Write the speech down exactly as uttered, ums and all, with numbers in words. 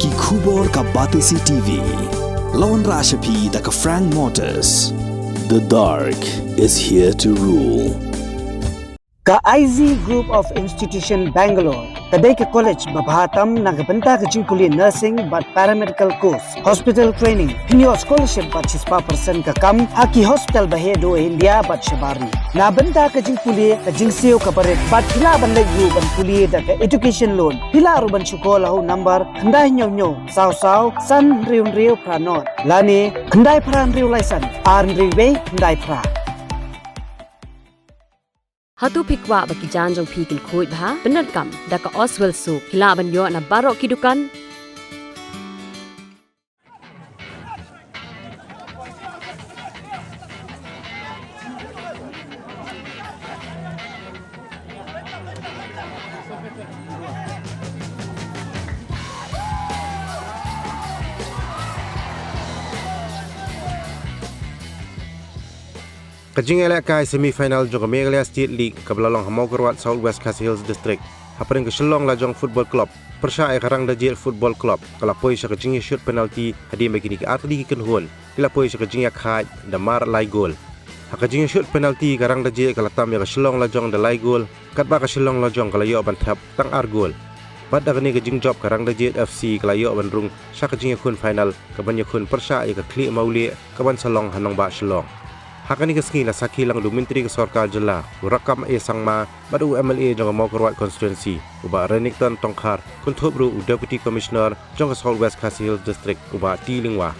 Ki khubor ka Batesi T V. La wanrah sha phi da ka Frank Motors. The dark is here to rule. Ka I Z Group of Institution Bangalore ka dei ka college ba bha tam na ka bynta ka jingpule nursing bad paramedical course, hospital training, pynïoh scholarship bad shispah percent ka kam ha ki hospital ba heh duh India bad shabar ri. Na bynta ka jingpule ka jingsiew kaba rit bad phi lah ban leit ruh ban pule da ka education loan. Phi lah ruh ban shu call ha u number khyndai hynñiew hynñiew saw saw san hynriew hynriew phra nod lane khyndai phra hynriew lai san ar hynriew wei khyndai phra. Hato phi kwah ba ki jaiñ jong phi kin khuid bha? Pyndonkam da ka Oswell Soap. Phi lah ban ïoh na baroh ki dukan. Ka jingïalehkai semi final jong ka Meghalaya State League kaba la long ha Mawkyrwat, South West Khasi Hills District, hapdeng ka Shillong Lajong Football Club pyrshah ïa ka Rangdajied Football Club, ka la poi sha ka jingïashoot penalty hadien ba kine ki artylli ki kynhun ki la poi sha ka jingïakhaid da mar lai gol. Ha ka jingïashoot penalty ka Rangdajied ka la tam ïa ka Shillong Lajong da lai gol, katba ka Shillong Lajong ka la ïoh ban thep tang ar gol. Bad da kane ka jingjop ka Rangdajied F C ka la ïoh ban rung sha ka jingïakhun final kaban ïakhun pyrshah ïa ka Khlieh Mawlieh kaban sa long ha nongbah Shillong. Ha kane ka sngi la sakhi lang da u Myntri ka Sorkar Jylla u Rakkam A Sangma bad u M L A jong ka Mawkyrwat Constituency u Bah Renikton Tongkhar, kynthup ruh u Deputy Commissioner jong ka South West Khasi Hills District u Bah T Lyngwa.